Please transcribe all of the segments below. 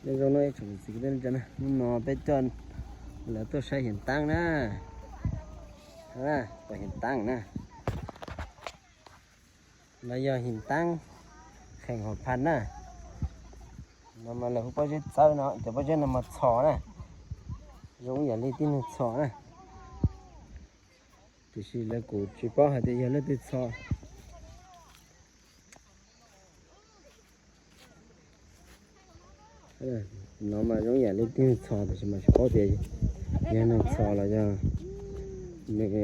Nyob zoo no ib tsoom niam txiv kwv tij neej tsa na, hnub no peb coj lawv tuaj saib hiav taab na. Pom hiav taab na, no yog hiav taab kheem hom phaj na. No mas lawv hu pob zeb txawb no, cov pob zeb no mas txhos na, zoo ib yam li tib neeg txhos na. Tiam sis lawv kuj tsis paub hais tias yog leej twg txhos. No mas zoo ib yam li tib neeg txhos, tiam sis mas tsis paub tias yog neeg txhos los yog nws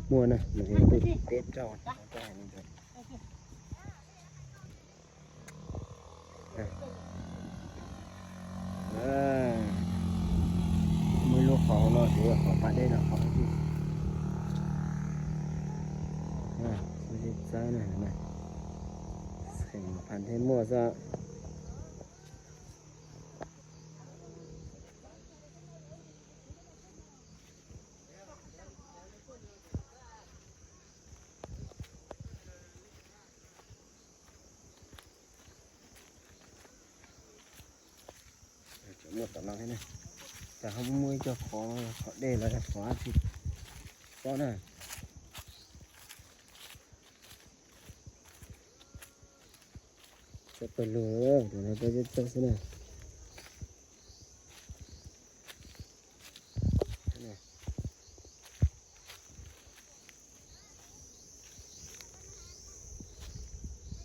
muaj na, nws tuaj teb raug. Muaj ib lub qhov hauv no ces yog qhov pas dej no qhov, pob zeb txawb na, kheem hom phaj thiaj muaj xwb. Tseem muaj tom no thiab na. Cas ho muaj ib co qhov, qhov dej los yog qhov dab tsi, tsis paub na. Txawb pawg lug, tus no pob zeb txawb xwb na.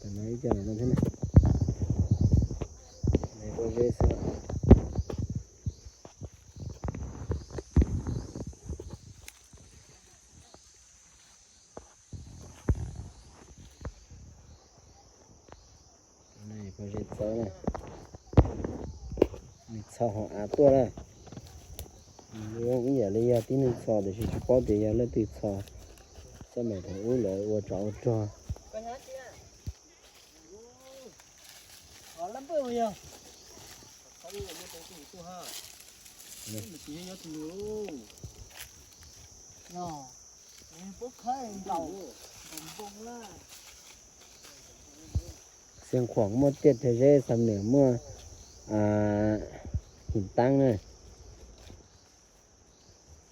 Tam no ib co no thiab na. Pob zeb xwb. Pob zeb txawb na, nws txhos hauv av tuaj na. Zoo ib yam li yog tib neeg txhos tiam sis tsis paub tias yog leej twg txhos. Xab maim thaum ub lawv ua tsov ua rog. Xiav Khuam muaj tiaj rhawv zeb, Xam Nuam muaj hiav taab na.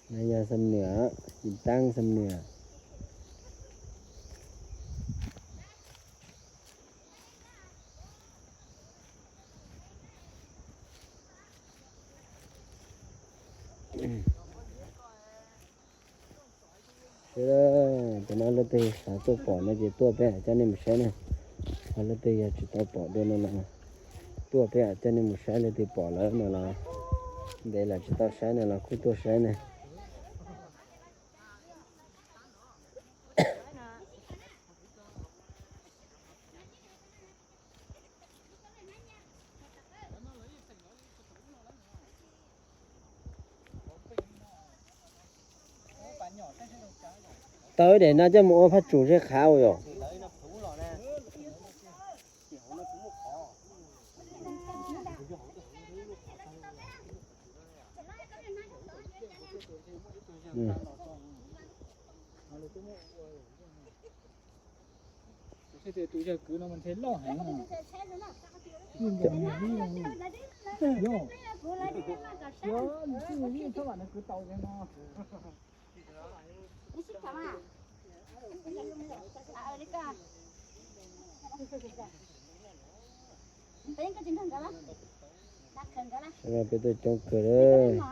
No yog Xam Nuam, hiav taab Xam Nuam. Sawv daws, cov no leej twg xav tuaj pom no ces tuaj peb coj nej mus saib na. Ho leej twg yog tsis tau pom dua no los tuaj peb coj nej mus saib, leej twg pom lawm no los ntev lawm tsis tau saib no los kuj tuaj saib na. Tau ib daim no coj mus ua phaj tsum seb qhav ua yom. Tus yawg kwv no mas nthe loj heev. Sawv daws peb tuaj coob kawg lawm.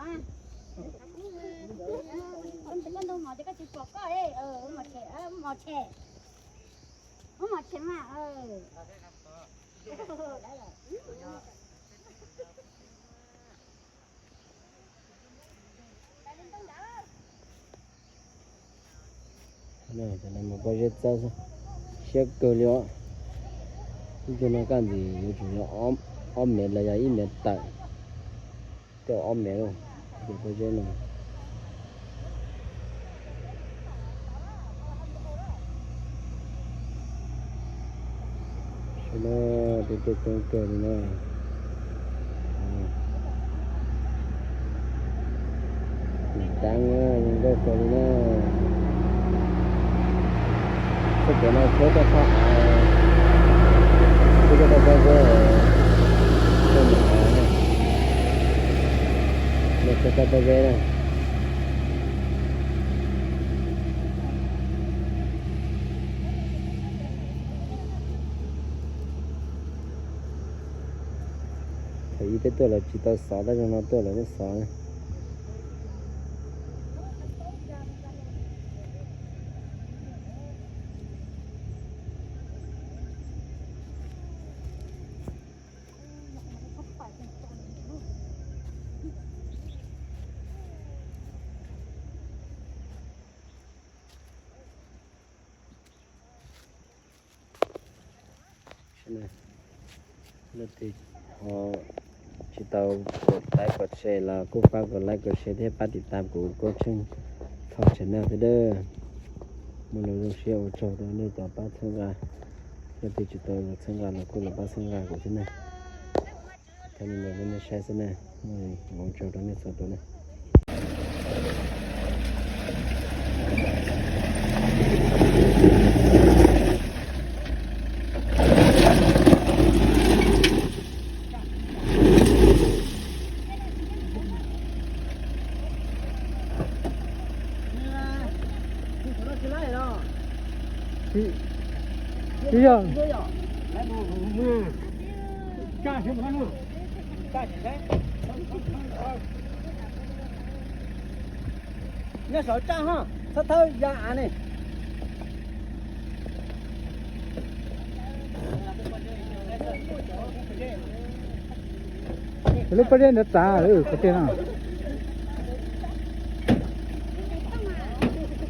Cov no mas pob zeb txawb xwb, siab kawg li os. Ib tug no kaj ntxim yuav tsum yog ob mev los yog ib mev tawm, tej ob mev lauj, tus pob zeb no. Sawv daws peb tuaj coob kawg li na. Hiav taab zoo nkauj kawg li na. Txoj kev no tshuab toj thaj av, tshuab toj thaj av, Los pob zeb na. Thaum ub peb tuaj lawv tsis tau xov, tab zaum no tuaj lawv twb xov na. Leej twg ho tsis tau pom like kom share los kuj pab kom like kom share thiab pab tiv tam kuv Koob Tsheej Thoj channel thiab dawb. Muaj lus zoo siab ua tsaug rau nej cov pab txhawb nqa. Leej twg tsis tau txhawb nqa los kuj los pab txhawb nqa kuv thiab na. Thaum no los nej saib xwb na, ua tsaug rau nej txhua tus na. Ib yog. Nyob saum tsaj ho, txhob thawb ya av ne. Lub pob zeb ntawd txav, qhov tej no.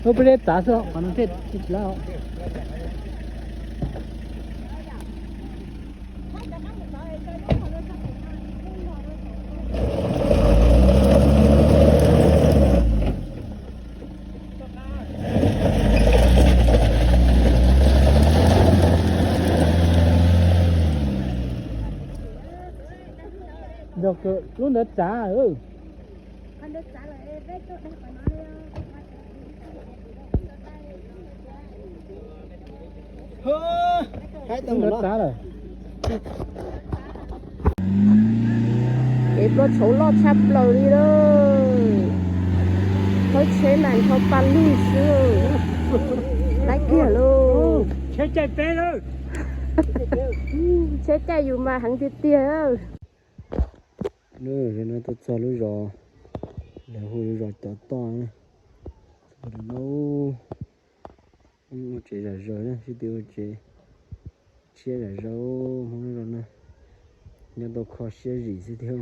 Lub pob zeb txav xwb, qhov no tej tsis txav. Yog lub ntawd txav. Lub ntawd txav lawm. Kev plua tshauv loj tshaj plaws li lawm. Thawb tsheb mas nrho pa lug xwb. Laib kiag lauj. Tsheb caij yus mas heev tiag tiag. Lub no tuaj txog lub zos, lawv hu lub zos Cov Toj na. Txog no, ua tsev zom zaws na, sib tw ua tsev tshiab zom zaws, Hmoob lub zos no nyob tau kho siab zim xwb thiab.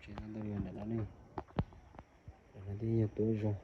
Tsev no ntawd yog ntawm no ne, ntawm no twb yog tuav zog.